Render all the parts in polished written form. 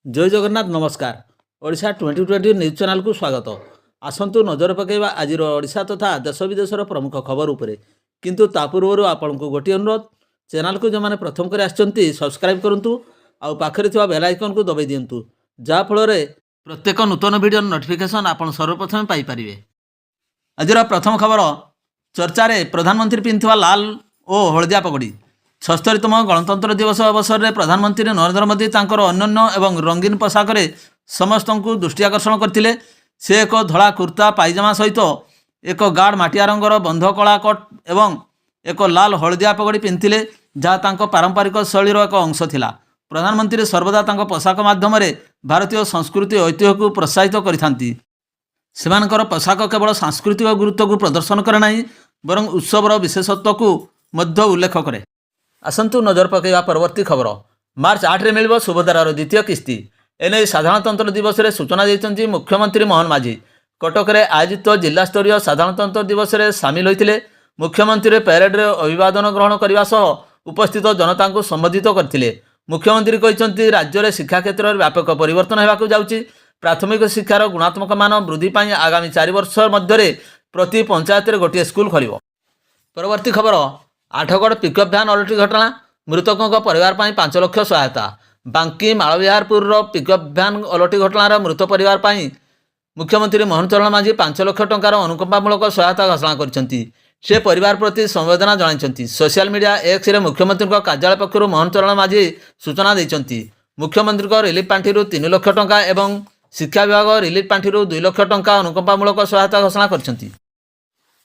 ଜୟ ଜଗନ୍ନାଥ, ନମସ୍କାର। ଓଡ଼ିଶା 2020 ନ୍ୟୁଜ୍ ଚ୍ୟାନେଲକୁ ସ୍ୱାଗତ। ଆସନ୍ତୁ ନଜର ପକାଇବା ଆଜିର ଓଡ଼ିଶା ତଥା ଦେଶ ବିଦେଶର ପ୍ରମୁଖ ଖବର ଉପରେ। କିନ୍ତୁ ତା ପୂର୍ବରୁ ଆପଣଙ୍କୁ ଗୋଟିଏ ଅନୁରୋଧ, ଚ୍ୟାନେଲକୁ ଯେଉଁମାନେ ପ୍ରଥମ କରି ଆସିଛନ୍ତି, ସବସ୍କ୍ରାଇବ୍ କରନ୍ତୁ ଆଉ ପାଖରେ ଥିବା ବେଲ୍ ଆଇକନ୍କୁ ଦବାଇ ଦିଅନ୍ତୁ, ଯାହାଫଳରେ ପ୍ରତ୍ୟେକ ନୂତନ ଭିଡ଼ିଓର ନୋଟିଫିକେସନ୍ ଆପଣ ସର୍ବପ୍ରଥମେ ପାଇପାରିବେ। ଆଜିର ପ୍ରଥମ ଖବର, ଚର୍ଚ୍ଚାରେ ପ୍ରଧାନମନ୍ତ୍ରୀ ପିନ୍ଧୁଥିବା ଲାଲ ଓ ହଳଦିଆ ପଗଡ଼ି। 76ତମ ଗଣତନ୍ତ୍ର ଦିବସ ଅବସରରେ ପ୍ରଧାନମନ୍ତ୍ରୀ ନରେନ୍ଦ୍ର ମୋଦି ତାଙ୍କର ଅନନ୍ୟ ଏବଂ ରଙ୍ଗୀନ ପୋଷାକରେ ସମସ୍ତଙ୍କୁ ଦୃଷ୍ଟି ଆକର୍ଷଣ କରିଥିଲେ। ସେ ଏକ ଧଳା କୁର୍ତ୍ତା ପାଇଜାମା ସହିତ ଏକ ଗାଢ଼ ମାଟିଆ ରଙ୍ଗର ବନ୍ଧ କଳା କୋଟ୍ ଏବଂ ଏକ ଲାଲ ହଳଦିଆ ପଗଡ଼ି ପିନ୍ଧିଥିଲେ, ଯାହା ତାଙ୍କ ପାରମ୍ପରିକ ଶୈଳୀର ଏକ ଅଂଶ ଥିଲା। ପ୍ରଧାନମନ୍ତ୍ରୀ ସର୍ବଦା ତାଙ୍କ ପୋଷାକ ମାଧ୍ୟମରେ ଭାରତୀୟ ସଂସ୍କୃତି ଓ ଐତିହ୍ୟକୁ ପ୍ରୋତ୍ସାହିତ କରିଥାନ୍ତି। ସେମାନଙ୍କର ପୋଷାକ କେବଳ ସାଂସ୍କୃତିକ ଗୁରୁତ୍ୱକୁ ପ୍ରଦର୍ଶନ କରେ ନାହିଁ, ବରଂ ଉତ୍ସବର ବିଶେଷତ୍ୱକୁ ମଧ୍ୟ ଉଲ୍ଲେଖ କରେ। ଆସନ୍ତୁ ନଜର ପକାଇବା ପରବର୍ତ୍ତୀ ଖବର। ମାର୍ଚ୍ଚ 8ରେ ମିଳିବ ସୁଭଦ୍ରାର ଦ୍ୱିତୀୟ କିସ୍ତି। ଏନେଇ ସାଧାରଣତନ୍ତ୍ର ଦିବସରେ ସୂଚନା ଦେଇଛନ୍ତି ମୁଖ୍ୟମନ୍ତ୍ରୀ ମୋହନ ମାଝୀ। କଟକରେ ଆୟୋଜିତ ଜିଲ୍ଲାସ୍ତରୀୟ ସାଧାରଣତନ୍ତ୍ର ଦିବସରେ ସାମିଲ ହୋଇଥିଲେ। ମୁଖ୍ୟମନ୍ତ୍ରୀ ପ୍ୟାରେଡରେ ଅଭିବାଦନ ଗ୍ରହଣ କରିବା ସହ ଉପସ୍ଥିତ ଜନତାଙ୍କୁ ସମ୍ବୋଧିତ କରିଥିଲେ। ମୁଖ୍ୟମନ୍ତ୍ରୀ କହିଛନ୍ତି, ରାଜ୍ୟରେ ଶିକ୍ଷା କ୍ଷେତ୍ରରେ ବ୍ୟାପକ ପରିବର୍ତ୍ତନ ହେବାକୁ ଯାଉଛି। ପ୍ରାଥମିକ ଶିକ୍ଷାର ଗୁଣାତ୍ମକ ମାନ ବୃଦ୍ଧି ପାଇଁ ଆଗାମୀ 4 ବର୍ଷ ମଧ୍ୟରେ ପ୍ରତି ପଞ୍ଚାୟତରେ ଗୋଟିଏ ସ୍କୁଲ ଖୋଲିବ। ପରବର୍ତ୍ତୀ ଖବର, ଆଠଗଡ଼ ପିକଅପ୍ ଭ୍ୟାନ୍ ଓଲଟି ଘଟଣା, ମୃତକଙ୍କ ପରିବାର ପାଇଁ 5 ଲକ୍ଷ ସହାୟତା। ବାଙ୍କି ମାଳବିହାରପୁରର ପିକଅପ୍ ଭ୍ୟାନ୍ ଓଲଟି ଘଟଣାର ମୃତ ପରିବାର ପାଇଁ ମୁଖ୍ୟମନ୍ତ୍ରୀ ମୋହନ ଚରଣ ମାଝୀ 5 ଲକ୍ଷ ଟଙ୍କାର ଅନୁକମ୍ପାମୂଳକ ସହାୟତା ଘୋଷଣା କରିଛନ୍ତି। ସେ ପରିବାର ପ୍ରତି ସମବେଦନା ଜଣାଇଛନ୍ତି। ସୋସିଆଲ ମିଡ଼ିଆ ଏକ୍ସରେ ମୁଖ୍ୟମନ୍ତ୍ରୀଙ୍କ କାର୍ଯ୍ୟାଳୟ ପକ୍ଷରୁ ମୋହନ ଚରଣ ମାଝୀ ସୂଚନା ଦେଇଛନ୍ତି। ମୁଖ୍ୟମନ୍ତ୍ରୀଙ୍କ ରିଲିଫ୍ ପାଣ୍ଠିରୁ 3 ଲକ୍ଷ ଟଙ୍କା ଏବଂ ଶିକ୍ଷା ବିଭାଗ ରିଲିଫ୍ ପାଣ୍ଠିରୁ 2 ଲକ୍ଷ ଟଙ୍କା ଅନୁକମ୍ପାମୂଳକ ସହାୟତା ଘୋଷଣା କରିଛନ୍ତି।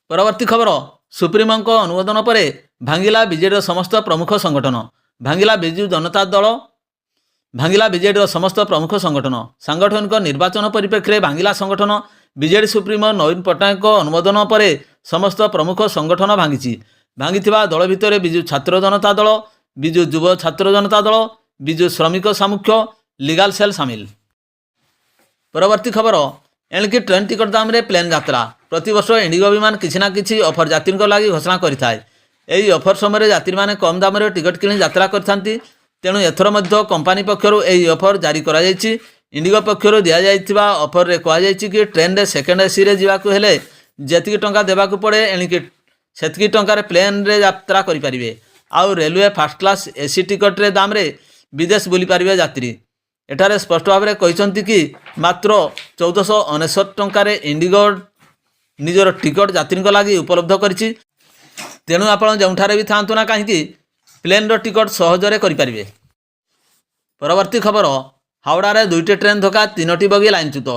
ପରବର୍ତ୍ତୀ ଖବର, ସୁପ୍ରିମୋଙ୍କ ଅନୁମୋଦନ ପରେ ଭାଙ୍ଗିଲା ବିଜେଡ଼ିର ସମସ୍ତ ପ୍ରମୁଖ ସଂଗଠନ। ଭାଙ୍ଗିଲା ବିଜୁ ଜନତା ଦଳ, ଭାଙ୍ଗିଲା ବିଜେଡ଼ିର ସମସ୍ତ ପ୍ରମୁଖ ସଂଗଠନ। ସାଂଗଠନିକ ନିର୍ବାଚନ ପରିପ୍ରେକ୍ଷୀରେ ଭାଙ୍ଗିଲା ସଂଗଠନ। ବିଜେଡ଼ି ସୁପ୍ରିମୋ ନବୀନ ପଟ୍ଟନାୟକଙ୍କ ଅନୁମୋଦନ ପରେ ସମସ୍ତ ପ୍ରମୁଖ ସଂଗଠନ ଭାଙ୍ଗିଛି। ଭାଙ୍ଗିଥିବା ଦଳ ଭିତରେ ବିଜୁ ଛାତ୍ର ଜନତା ଦଳ, ବିଜୁ ଯୁବ ଛାତ୍ର ଜନତା ଦଳ, ବିଜୁ ଶ୍ରମିକ ସାମୁଖ୍ୟ, ଲିଗାଲ ସେଲ୍ ସାମିଲ। ପରବର୍ତ୍ତୀ ଖବର, ଏଣିକି ଟ୍ରେନ୍ ଟିକଟ ଦାମରେ ପ୍ଲେନ୍ ଯାତ୍ରା। ପ୍ରତିବର୍ଷ ଇଣ୍ଡିଗୋ ବିମାନ କିଛି ନା କିଛି ଅଫର୍ ଯାତ୍ରୀଙ୍କ ଲାଗି ଘୋଷଣା କରିଥାଏ। ଏହି ଅଫର୍ ସମୟରେ ଯାତ୍ରୀମାନେ କମ୍ ଦାମରେ ଟିକଟ କିଣି ଯାତ୍ରା କରିଥାନ୍ତି। ତେଣୁ ଏଥର ମଧ୍ୟ କମ୍ପାନୀ ପକ୍ଷରୁ ଏହି ଅଫର୍ ଜାରି କରାଯାଇଛି। ଇଣ୍ଡିଗୋ ପକ୍ଷରୁ ଦିଆଯାଇଥିବା ଅଫର୍ରେ କୁହାଯାଇଛି କି, ଟ୍ରେନ୍ରେ ସେକେଣ୍ଡ ଏସିରେ ଯିବାକୁ ହେଲେ ଯେତିକି ଟଙ୍କା ଦେବାକୁ ପଡ଼େ, ଏଣିକି ସେତିକି ଟଙ୍କାରେ ପ୍ଲେନ୍ରେ ଯାତ୍ରା କରିପାରିବେ। ଆଉ ରେଲୱେ ଫାର୍ଷ୍ଟ କ୍ଲାସ୍ ଏସି ଟିକଟରେ ଦାମରେ ବିଦେଶ ବୁଲିପାରିବେ ଯାତ୍ରୀ। ଏଠାରେ ସ୍ପଷ୍ଟ ଭାବରେ କହିଛନ୍ତି କି, ମାତ୍ର 1499 ଟଙ୍କାରେ ଇଣ୍ଡିଗୋ ନିଜର ଟିକଟ ଯାତ୍ରୀଙ୍କ ଲାଗି ଉପଲବ୍ଧ କରିଛି। ତେଣୁ ଆପଣ ଯେଉଁଠାରେ ବି ଥାଆନ୍ତୁ ନା କାହିଁକି, ପ୍ଲେନ୍ର ଟିକଟ ସହଜରେ କରିପାରିବେ। ପରବର୍ତ୍ତୀ ଖବର, ହାୱଡ଼ାରେ ଦୁଇଟି ଟ୍ରେନ୍ ଧକ୍କା, ତିନୋଟି ବଗି ଲାଇନଚ୍ୟୁତ।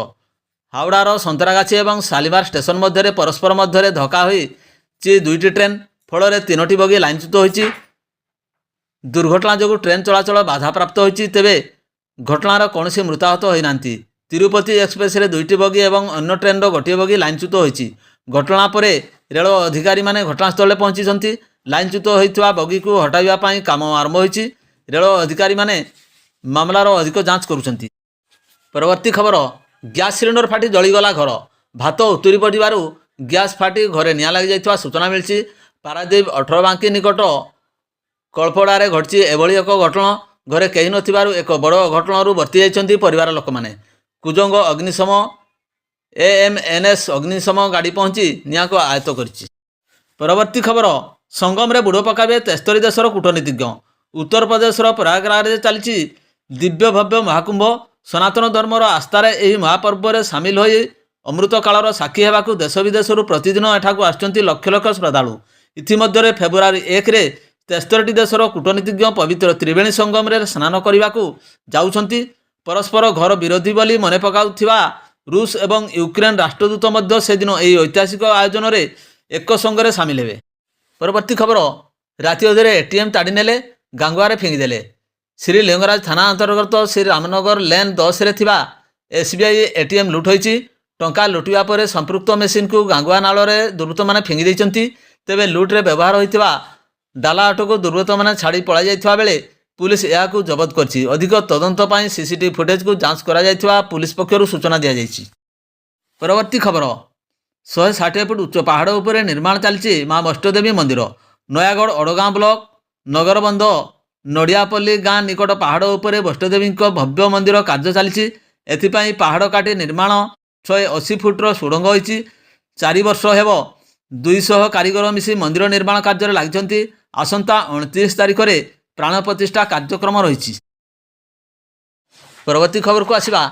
ହାୱଡ଼ାର ସନ୍ତରାଗାଛି ଏବଂ ଶାଲିମାର ଷ୍ଟେସନ ମଧ୍ୟରେ ପରସ୍ପର ମଧ୍ୟରେ ଧକ୍କା ହୋଇଛି ଦୁଇଟି ଟ୍ରେନ୍। ଫଳରେ ତିନୋଟି ବଗି ଲାଇନଚ୍ୟୁତ ହୋଇଛି। ଦୁର୍ଘଟଣା ଯୋଗୁଁ ଟ୍ରେନ୍ ଚଳାଚଳ ବାଧାପ୍ରାପ୍ତ ହୋଇଛି। ତେବେ ଘଟଣାର କୌଣସି ମୃତାହତ ହୋଇନାହାନ୍ତି। ତିରୁପତି ଏକ୍ସପ୍ରେସରେ ଦୁଇଟି ବଗି ଏବଂ ଅନ୍ୟ ଟ୍ରେନ୍ର ଗୋଟିଏ ବଗି ଲାଇନଚ୍ୟୁତ ହୋଇଛି। ଘଟଣା ପରେ ରେଳ ଅଧିକାରୀମାନେ ଘଟଣାସ୍ଥଳରେ ପହଞ୍ଚିଛନ୍ତି। ଲାଇନଚ୍ୟୁତ ହୋଇଥିବା ବଗିକୁ ହଟାଇବା ପାଇଁ କାମ ଆରମ୍ଭ ହୋଇଛି। ରେଳ ଅଧିକାରୀମାନେ ମାମଲାର ଅଧିକ ଯାଞ୍ଚ କରୁଛନ୍ତି। ପରବର୍ତ୍ତୀ ଖବର, ଗ୍ୟାସ୍ ସିଲିଣ୍ଡର ଫାଟି ଜଳିଗଲା ଘର। ଭାତ ଉତୁରି ପଡ଼ିବାରୁ ଗ୍ୟାସ୍ ଫାଟି ଘରେ ନିଆଁ ଲାଗିଯାଇଥିବା ସୂଚନା ମିଳିଛି। ପାରାଦ୍ୱୀପ ଅଠରବାଙ୍କି ନିକଟ କଳପଡ଼ାରେ ଘଟିଛି ଏଭଳି ଏକ ଘଟଣା। ଘରେ କେହି ନଥିବାରୁ ଏକ ବଡ଼ ଅଘଟଣରୁ ବର୍ତ୍ତି ଯାଇଛନ୍ତି ପରିବାର ଲୋକମାନେ। କୁଜଙ୍ଗ ଅଗ୍ନିଶମ, ଏଏମ୍ଏନ୍ଏସ୍ ଅଗ୍ନିଶମ ଗାଡ଼ି ପହଞ୍ଚି ନିଆଁକୁ ଆୟତ୍ତ କରିଛି। ପରବର୍ତ୍ତୀ ଖବର, ସଙ୍ଗମରେ ବୁଡ଼ ପକାଇବେ 73 ଦେଶର କୂଟନୀତିଜ୍ଞ। ଉତ୍ତରପ୍ରଦେଶର ପ୍ରୟାଗରାଜରେ ଚାଲିଛି ଦିବ୍ୟ ଭବ୍ୟ ମହାକୁମ୍ଭ। ସନାତନ ଧର୍ମର ଆସ୍ଥାରେ ଏହି ମହାପର୍ବରେ ସାମିଲ ହୋଇ ଅମୃତ କାଳର ସାକ୍ଷୀ ହେବାକୁ ଦେଶ ବିଦେଶରୁ ପ୍ରତିଦିନ ଏଠାକୁ ଆସୁଛନ୍ତି ଲକ୍ଷ ଲକ୍ଷ ଶ୍ରଦ୍ଧାଳୁ। ଇତିମଧ୍ୟରେ ଫେବୃଆରୀ 1ରେ 73ଟି ଦେଶର କୂଟନୀତିଜ୍ଞ ପବିତ୍ର ତ୍ରିବେଣୀ ସଙ୍ଗମରେ ସ୍ନାନ କରିବାକୁ ଯାଉଛନ୍ତି। ପରସ୍ପର ଘୋର ବିରୋଧୀ ବୋଲି ମନେ ପକାଉଥିବା ରୁଷ ଏବଂ ୟୁକ୍ରେନ୍ ରାଷ୍ଟ୍ରଦୂତ ମଧ୍ୟ ସେଦିନ ଏହି ଐତିହାସିକ ଆୟୋଜନରେ ଏକ ସଙ୍ଗରେ ସାମିଲ ହେବେ। ପରବର୍ତ୍ତୀ ଖବର, ରାତି ଅଧରେ ଏଟିଏମ୍ ତାଡ଼ି ନେଲେ, ଗାଙ୍ଗୁଆରେ ଫିଙ୍ଗିଦେଲେ। ଶ୍ରୀ ଲିଙ୍ଗରାଜ ଥାନା ଅନ୍ତର୍ଗତ ଶ୍ରୀ ରାମନଗର ଲେନ୍ 10ରେ ଥିବା ଏସ୍ବିଆଇ ଏଟିଏମ୍ ଲୁଟ୍ ହୋଇଛି। ଟଙ୍କା ଲୁଟିବା ପରେ ସମ୍ପୃକ୍ତ ମେସିନ୍କୁ ଗାଙ୍ଗୁଆ ନାଳରେ ଦୁର୍ବୃତ୍ତମାନେ ଫିଙ୍ଗି ଦେଇଛନ୍ତି। ତେବେ ଲୁଟ୍ରେ ବ୍ୟବହାର ହୋଇଥିବା ଡାଲା ଅଟୋକୁ ଦୁର୍ବୃତ୍ତମାନେ ଛାଡ଼ି ପଳାଇଯାଇଥିବା ବେଳେ ପୁଲିସ ଏହାକୁ ଜବତ କରିଛି। ଅଧିକ ତଦନ୍ତ ପାଇଁ ସିସିଟିଭି ଫୁଟେଜକୁ ଯାଞ୍ଚ କରାଯାଇଥିବା ପୁଲିସ ପକ୍ଷରୁ ସୂଚନା ଦିଆଯାଇଛି। ପରବର୍ତ୍ତୀ ଖବର, 160 ଫୁଟ ଉଚ୍ଚ ପାହାଡ଼ ଉପରେ ନିର୍ମାଣ ଚାଲିଛି ମା ବୈଷ୍ଣୋଦେବୀ ମନ୍ଦିର। ନୟାଗଡ଼ ଓଡ଼ଗାଁ ବ୍ଲକ ନଗରବନ୍ଧ ନଡ଼ିଆପଲ୍ଲୀ ଗାଁ ନିକଟ ପାହାଡ଼ ଉପରେ ବୈଷ୍ଣୋଦେବୀଙ୍କ ଭବ୍ୟ ମନ୍ଦିର କାର୍ଯ୍ୟ ଚାଲିଛି। ଏଥିପାଇଁ ପାହାଡ଼ କାଟି ନିର୍ମାଣ 180 ଫୁଟର ସୁଡ଼ଙ୍ଗ ହୋଇଛି। 4 ବର୍ଷ ହେବ 200 କାରିଗର ମିଶି ମନ୍ଦିର ନିର୍ମାଣ କାର୍ଯ୍ୟରେ ଲାଗିଛନ୍ତି। ଆସନ୍ତା 29 ତାରିଖରେ ପ୍ରାଣ ପ୍ରତିଷ୍ଠା କାର୍ଯ୍ୟକ୍ରମ ରହିଛି। ପରବର୍ତ୍ତୀ ଖବରକୁ ଆସିବା।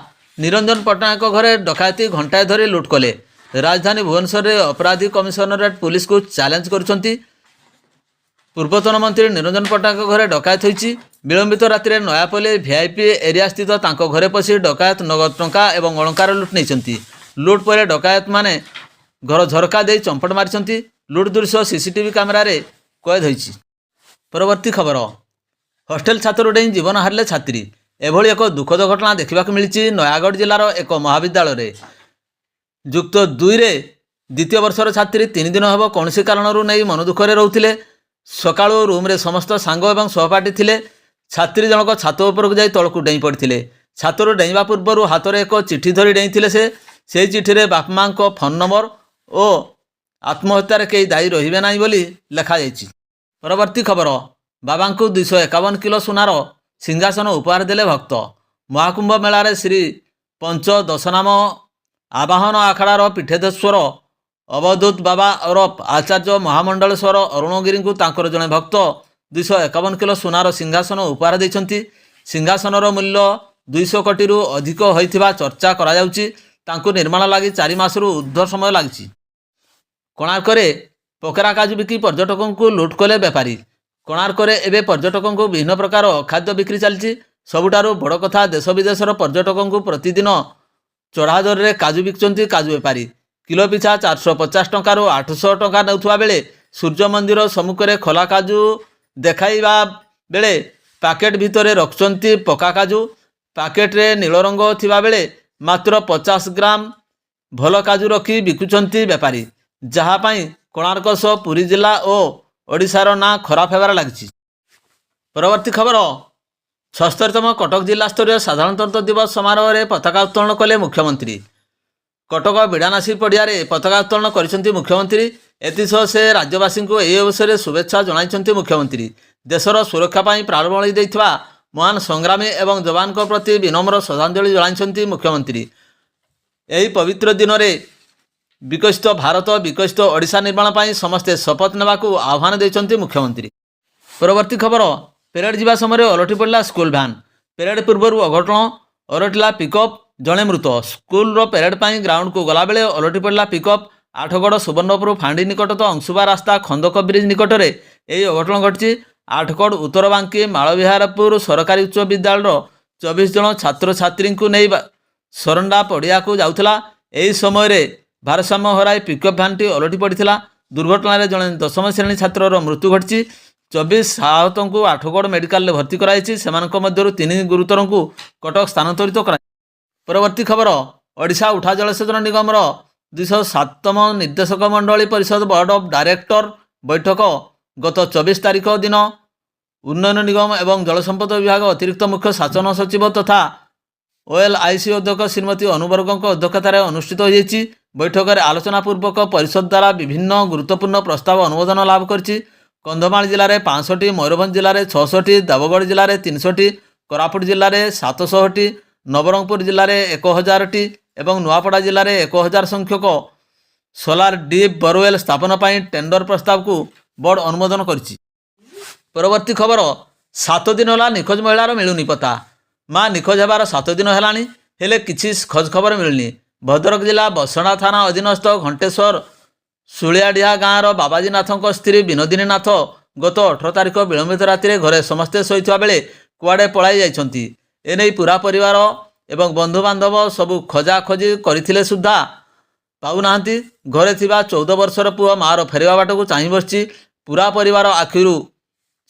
ନିରଞ୍ଜନ ପଟ୍ଟନାୟକଙ୍କ ଘରେ ଡକାୟତି, ଘଣ୍ଟାଏ ଧରି ଲୁଟ୍ କଲେ। ରାଜଧାନୀ ଭୁବନେଶ୍ୱରରେ ଅପରାଧୀ କମିଶନରେଟ୍ ପୁଲିସକୁ ଚ୍ୟାଲେଞ୍ଜ କରୁଛନ୍ତି। ପୂର୍ବତନ ମନ୍ତ୍ରୀ ନିରଞ୍ଜନ ପଟ୍ଟନାୟକଙ୍କ ଘରେ ଡକାୟତ ହୋଇଛି। ବିଳମ୍ବିତ ରାତିରେ ନୟାପଲ୍ଲୀ ଭିଆଇପି ଏରିଆ ସ୍ଥିତ ତାଙ୍କ ଘରେ ପଶି ଡକାୟତ ନଗଦ ଟଙ୍କା ଏବଂ ଅଳଙ୍କାର ଲୁଟ୍ ନେଇଛନ୍ତି। ଲୁଟ୍ ପରେ ଡକାୟତମାନେ ଘର ଝରକା ଦେଇ ଚମ୍ପଟ ମାରିଛନ୍ତି। ଲୁଟ୍ ଦୃଶ୍ୟ ସିସିଟିଭି କ୍ୟାମେରାରେ କଏଦ ହୋଇଛି। ପରବର୍ତ୍ତୀ ଖବର, ହଷ୍ଟେଲ ଛାତରୁ ଡେଇଁ ଜୀବନ ହାରିଲେ ଛାତ୍ରୀ। ଏଭଳି ଏକ ଦୁଃଖଦ ଘଟଣା ଦେଖିବାକୁ ମିଳିଛି ନୟାଗଡ଼ ଜିଲ୍ଲାର ଏକ ମହାବିଦ୍ୟାଳୟରେ। ଯୁକ୍ତ ଦୁଇରେ ଦ୍ୱିତୀୟ ବର୍ଷର ଛାତ୍ରୀ 3 ଦିନ ହେବ କୌଣସି କାରଣରୁ ନେଇ ମନ ଦୁଃଖରେ ରହୁଥିଲେ। ସକାଳୁ ରୁମ୍ରେ ସମସ୍ତ ସାଙ୍ଗ ଏବଂ ସହପାଠୀ ଥିଲେ। ଛାତ୍ରୀ ଜଣକ ଛାତ ଉପରକୁ ଯାଇ ତଳକୁ ଡେଇଁ ପଡ଼ିଥିଲେ। ଛାତରୁ ଡେଇଁବା ପୂର୍ବରୁ ହାତରେ ଏକ ଚିଠି ଧରି ଡେଇଁଥିଲେ ସେ। ସେହି ଚିଠିରେ ବାପା ମାଆଙ୍କ ଫୋନ୍ ନମ୍ବର ଓ ଆତ୍ମହତ୍ୟାରେ କେହି ଦାୟୀ ରହିବେ ନାହିଁ ବୋଲି ଲେଖାଯାଇଛି। ପରବର୍ତ୍ତୀ ଖବର, ବାବାଙ୍କୁ 251 କିଲୋ ସୁନାର ସିଂହାସନ ଉପହାର ଦେଲେ ଭକ୍ତ। ମହାକୁମ୍ଭ ମେଳାରେ ଶ୍ରୀ ପଞ୍ଚ ଦଶନାମ ଆବାହନ ଆଖଡ଼ାର ପୀଠାଧୀଶ୍ୱର ଅବଧୂତ ବାବା ଓରଫ ଆଚାର୍ଯ୍ୟ ମହାମଣ୍ଡଳେଶ୍ୱର ଅରୁଣଗିରିଙ୍କୁ ତାଙ୍କର ଜଣେ ଭକ୍ତ 251 କିଲୋ ସୁନାର ସିଂହାସନ ଉପହାର ଦେଇଛନ୍ତି। ସିଂହାସନର ମୂଲ୍ୟ 200 କୋଟିରୁ ଅଧିକ ହୋଇଥିବା ଚର୍ଚ୍ଚା କରାଯାଉଛି। ତାଙ୍କୁ ନିର୍ମାଣ ଲାଗି 4 ମାସରୁ ଉର୍ଦ୍ଧ୍ୱ ସମୟ ଲାଗିଛି। କୋଣାର୍କରେ ପୋକରା କାଜୁ ବିକି ପର୍ଯ୍ୟଟକଙ୍କୁ ଲୁଟ୍ କଲେ ବେପାରୀ। କୋଣାର୍କରେ ଏବେ ପର୍ଯ୍ୟଟକଙ୍କୁ ବିଭିନ୍ନ ପ୍ରକାର ଖାଦ୍ୟ ବିକ୍ରି ଚାଲିଛି। ସବୁଠାରୁ ବଡ଼ କଥା, ଦେଶ ବିଦେଶର ପର୍ଯ୍ୟଟକଙ୍କୁ ପ୍ରତିଦିନ ଚଢ଼ା ଦରରେ କାଜୁ ବିକୁଛନ୍ତି କାଜୁ ବେପାରୀ। କିଲୋ ପିଛା 450 ଟଙ୍କାରୁ 800 ଟଙ୍କା ନେଉଥିବା ବେଳେ ସୂର୍ଯ୍ୟ ମନ୍ଦିର ସମ୍ମୁଖରେ ଖୋଲା କାଜୁ ଦେଖାଇବା ବେଳେ ପ୍ୟାକେଟ୍ ଭିତରେ ରଖୁଛନ୍ତି ପକ୍କା କାଜୁ। ପ୍ୟାକେଟରେ ନୀଳ ରଙ୍ଗ ଥିବାବେଳେ ମାତ୍ର 50 ଗ୍ରାମ ଭଲ କାଜୁ ରଖି ବିକୁଛନ୍ତି ବେପାରୀ, ଯାହା ପାଇଁ କୋଣାର୍କ ସହ ପୁରୀ ଜିଲ୍ଲା ଓ ଓଡ଼ିଶାର ନାଁ ଖରାପ ହେବାରେ ଲାଗିଛି। ପରବର୍ତ୍ତୀ ଖବର, 76ତମ କଟକ ଜିଲ୍ଲାସ୍ତରୀୟ ସାଧାରଣତନ୍ତ୍ର ଦିବସ ସମାରୋହରେ ପତାକା ଉତ୍ତୋଳନ କଲେ ମୁଖ୍ୟମନ୍ତ୍ରୀ। କଟକ ବିଡ଼ାନାସୀ ପଡ଼ିଆରେ ପତାକା ଉତ୍ତୋଳନ କରିଛନ୍ତି ମୁଖ୍ୟମନ୍ତ୍ରୀ। ଏଥିସହ ସେ ରାଜ୍ୟବାସୀଙ୍କୁ ଏହି ଅବସରରେ ଶୁଭେଚ୍ଛା ଜଣାଇଛନ୍ତି ମୁଖ୍ୟମନ୍ତ୍ରୀ। ଦେଶର ସୁରକ୍ଷା ପାଇଁ ପ୍ରାଣବଳି ଦେଇଥିବା ମହାନ ସଂଗ୍ରାମୀ ଏବଂ ଯବାନଙ୍କ ପ୍ରତି ବିନମ୍ର ଶ୍ରଦ୍ଧାଞ୍ଜଳି ଜଣାଇଛନ୍ତି ମୁଖ୍ୟମନ୍ତ୍ରୀ। ଏହି ପବିତ୍ର ଦିନରେ ବିକଶିତ ଭାରତ, ବିକଶିତ ଓଡ଼ିଶା ନିର୍ମାଣ ପାଇଁ ସମସ୍ତେ ଶପଥ ନେବାକୁ ଆହ୍ୱାନ ଦେଇଛନ୍ତି ମୁଖ୍ୟମନ୍ତ୍ରୀ। ପରବର୍ତ୍ତୀ ଖବର, ପେରେଡ୍ ଯିବା ସମୟରେ ଓଲଟି ପଡ଼ିଲା ସ୍କୁଲ ଭ୍ୟାନ୍। ପେରେଡ୍ ପୂର୍ବରୁ ଅଘଟଣ, ଓଲଟିଲା ପିକଅପ୍, ଜଣେ ମୃତ। ସ୍କୁଲର ପେରେଡ୍ ପାଇଁ ଗ୍ରାଉଣ୍ଡକୁ ଗଲାବେଳେ ଓଲଟି ପଡ଼ିଲା ପିକଅପ୍। ଆଠଗଡ଼ ସୁବର୍ଣ୍ଣପୁର ଫାଣ୍ଡି ନିକଟତ ଅଂଶୁପା ରାସ୍ତା ଖନ୍ଦକ ବ୍ରିଜ୍ ନିକଟରେ ଏହି ଅଘଟଣ ଘଟିଛି। ଆଠଗଡ଼ ଉତ୍ତରବାଙ୍କି ମାଳବିହାରପୁର ସରକାରୀ ଉଚ୍ଚ ବିଦ୍ୟାଳୟର 24 ଜଣ ଛାତ୍ରଛାତ୍ରୀଙ୍କୁ ନେଇ ସରଣ୍ଡା ପଡ଼ିଆକୁ ଯାଉଥିଲା। ଏହି ସମୟରେ ଭାରସାମ୍ୟ ହରାଇ ପିକଅପ୍ ଭ୍ୟାନ୍ଟି ଓଲଟି ପଡ଼ିଥିଲା। ଦୁର୍ଘଟଣାରେ ଜଣେ ଦଶମ ଶ୍ରେଣୀ ଛାତ୍ରର ମୃତ୍ୟୁ ଘଟିଛି। 24 ଆହତଙ୍କୁ ଆଠଗଡ଼ ମେଡିକାଲରେ ଭର୍ତ୍ତି କରାଯାଇଛି। ସେମାନଙ୍କ ମଧ୍ୟରୁ ତିନି ଗୁରୁତରଙ୍କୁ କଟକ ସ୍ଥାନାନ୍ତରିତ କରାଯାଇଛି। ପରବର୍ତ୍ତୀ ଖବର, ଓଡ଼ିଶା ଉଠା ଜଳସେଚନ ନିଗମର 207ତମ ନିର୍ଦ୍ଦେଶକ ମଣ୍ଡଳୀ ପରିଷଦ, ବୋର୍ଡ ଅଫ୍ ଡାଇରେକ୍ଟର ବୈଠକ ଗତ 24 ତାରିଖ ଦିନ ଉନ୍ନୟନ ନିଗମ ଏବଂ ଜଳସମ୍ପଦ ବିଭାଗ ଅତିରିକ୍ତ ମୁଖ୍ୟ ଶାସନ ସଚିବ ତଥା ଓଏଲ୍ଆଇସି ଅଧ୍ୟକ୍ଷ ଶ୍ରୀମତୀ ଅନୁବର୍ଗଙ୍କ ଅଧ୍ୟକ୍ଷତାରେ ଅନୁଷ୍ଠିତ ହୋଇଯାଇଛି। ବୈଠକରେ ଆଲୋଚନା ପୂର୍ବକ ପରିଷଦ ଦ୍ୱାରା ବିଭିନ୍ନ ଗୁରୁତ୍ୱପୂର୍ଣ୍ଣ ପ୍ରସ୍ତାବ ଅନୁମୋଦନ ଲାଭ କରିଛି। କନ୍ଧମାଳ ଜିଲ୍ଲାରେ 500ଟି, ମୟୂରଭଞ୍ଜ ଜିଲ୍ଲାରେ 600ଟି, ଦେବଗଡ଼ ଜିଲ୍ଲାରେ 300ଟି, କୋରାପୁଟ ଜିଲ୍ଲାରେ 700ଟି, ନବରଙ୍ଗପୁର ଜିଲ୍ଲାରେ 1000ଟି ଏବଂ ନୂଆପଡ଼ା ଜିଲ୍ଲାରେ 1000 ସଂଖ୍ୟକ ସୋଲାର ଡିପ୍ ବୋରୱେଲ୍ ସ୍ଥାପନ ପାଇଁ ଟେଣ୍ଡର ପ୍ରସ୍ତାବକୁ ବୋର୍ଡ ଅନୁମୋଦନ କରିଛି। ପରବର୍ତ୍ତୀ ଖବର, 7 ଦିନ ହେଲା ନିଖୋଜ ମହିଳାର ମିଳୁନି ପତ୍ତା। ମା ନିଖୋଜ ହେବାର 7 ଦିନ ହେଲାଣି, ହେଲେ କିଛି ଖୋଜ ଖବର ମିଳୁନି। ଭଦ୍ରକ ଜିଲ୍ଲା ବସଣା ଥାନା ଅଧୀନସ୍ଥ ଘଣ୍ଟେଶ୍ୱର ଶୁଳିଆଡିହା ଗାଁର ବାବାଜୀ ନାଥଙ୍କ ସ୍ତ୍ରୀ ବିନୋଦିନୀ ନାଥ ଗତ 18 ତାରିଖ ବିଳମ୍ବିତ ରାତିରେ ଘରେ ସମସ୍ତେ ଶୋଇଥିବା ବେଳେ କୁଆଡ଼େ ପଳାଇ ଯାଇଛନ୍ତି। ଏନେଇ ପୁରା ପରିବାର ଏବଂ ବନ୍ଧୁବାନ୍ଧବ ସବୁ ଖୋଜାଖୋଜି କରିଥିଲେ ସୁଦ୍ଧା ପାଉନାହାନ୍ତି। ଘରେ ଥିବା 14 ବର୍ଷର ପୁଅ ମାଆର ଫେରିବା ବାଟକୁ ଚାହିଁ ବସିଛି। ପୁରା ପରିବାର ଆଖିରୁ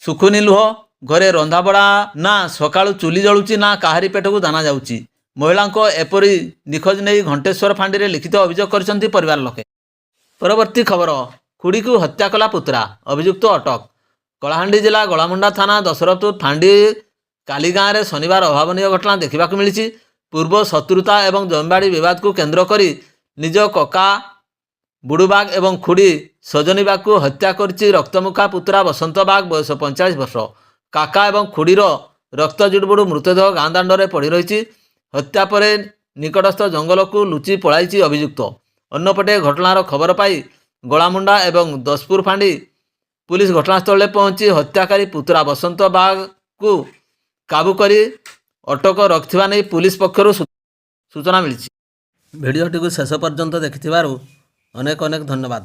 ଶୁଖୁନି ଲୁହ। ଘରେ ରନ୍ଧାବଢ଼ା ନା ସକାଳୁ ଚୁଲି ଜଳୁଛି, ନା କାହାରି ପେଟକୁ ଦାନା ଯାଉଛି। ମହିଳାଙ୍କ ଏପରି ନିଖୋଜ ନେଇ ଘଣ୍ଟେଶ୍ୱର ଫାଣ୍ଡିରେ ଲିଖିତ ଅଭିଯୋଗ କରିଛନ୍ତି ପରିବାର ଲୋକେ। ପରବର୍ତ୍ତୀ ଖବର, ଖୁଡ଼ିକୁ ହତ୍ୟା କଲା ପୁତୁରା, ଅଭିଯୁକ୍ତ ଅଟକ। କଳାହାଣ୍ଡି ଜିଲ୍ଲା ଗୋଳାମୁଣ୍ଡା ଥାନା ଦଶରଥପୁର ଫାଣ୍ଡି କାଲିଗାଁରେ ଶନିବାର ଅଭାବନୀୟ ଘଟଣା ଦେଖିବାକୁ ମିଳିଛି। ପୂର୍ବ ଶତ୍ରୁତା ଏବଂ ଜମିବାଡ଼ି ବିବାଦକୁ କେନ୍ଦ୍ର କରି ନିଜ କକା ବୁଡ଼ୁବାଗ ଏବଂ ଖୁଡ଼ି ସଜନୀ ବାଗକୁ ହତ୍ୟା କରିଛି ରକ୍ତମୁଖା ପୁତୁରା ବସନ୍ତ ବାଗ, ବୟସ 45 ବର୍ଷ। କାକା ଏବଂ ଖୁଡ଼ିର ରକ୍ତ ଜୁଡ଼ୁବୁଡ଼ୁ ମୃତଦେହ ଗାଁ ଦାଣ୍ଡରେ ପଡ଼ି ରହିଛି। ହତ୍ୟା ପରେ ନିକଟସ୍ଥ ଜଙ୍ଗଲକୁ ଲୁଚି ପଳାଇଛି ଅଭିଯୁକ୍ତ। ଅନ୍ୟପଟେ ଘଟଣାର ଖବର ପାଇ ଗୋଳାମୁଣ୍ଡା ଏବଂ ଦଶପୁର ଫାଣ୍ଡି ପୁଲିସ ଘଟଣାସ୍ଥଳରେ ପହଞ୍ଚି ହତ୍ୟାକାରୀ ପୁତୁରା ବସନ୍ତ ବାଗକୁ କାବୁ କରି ଅଟକ ରଖିଥିବା ନେଇ ପୁଲିସ ପକ୍ଷରୁ ସୂଚନା ମିଳିଛି। ଭିଡ଼ିଓଟିକୁ ଶେଷ ପର୍ଯ୍ୟନ୍ତ ଦେଖିଥିବାରୁ ଅନେକ ଅନେକ ଧନ୍ୟବାଦ।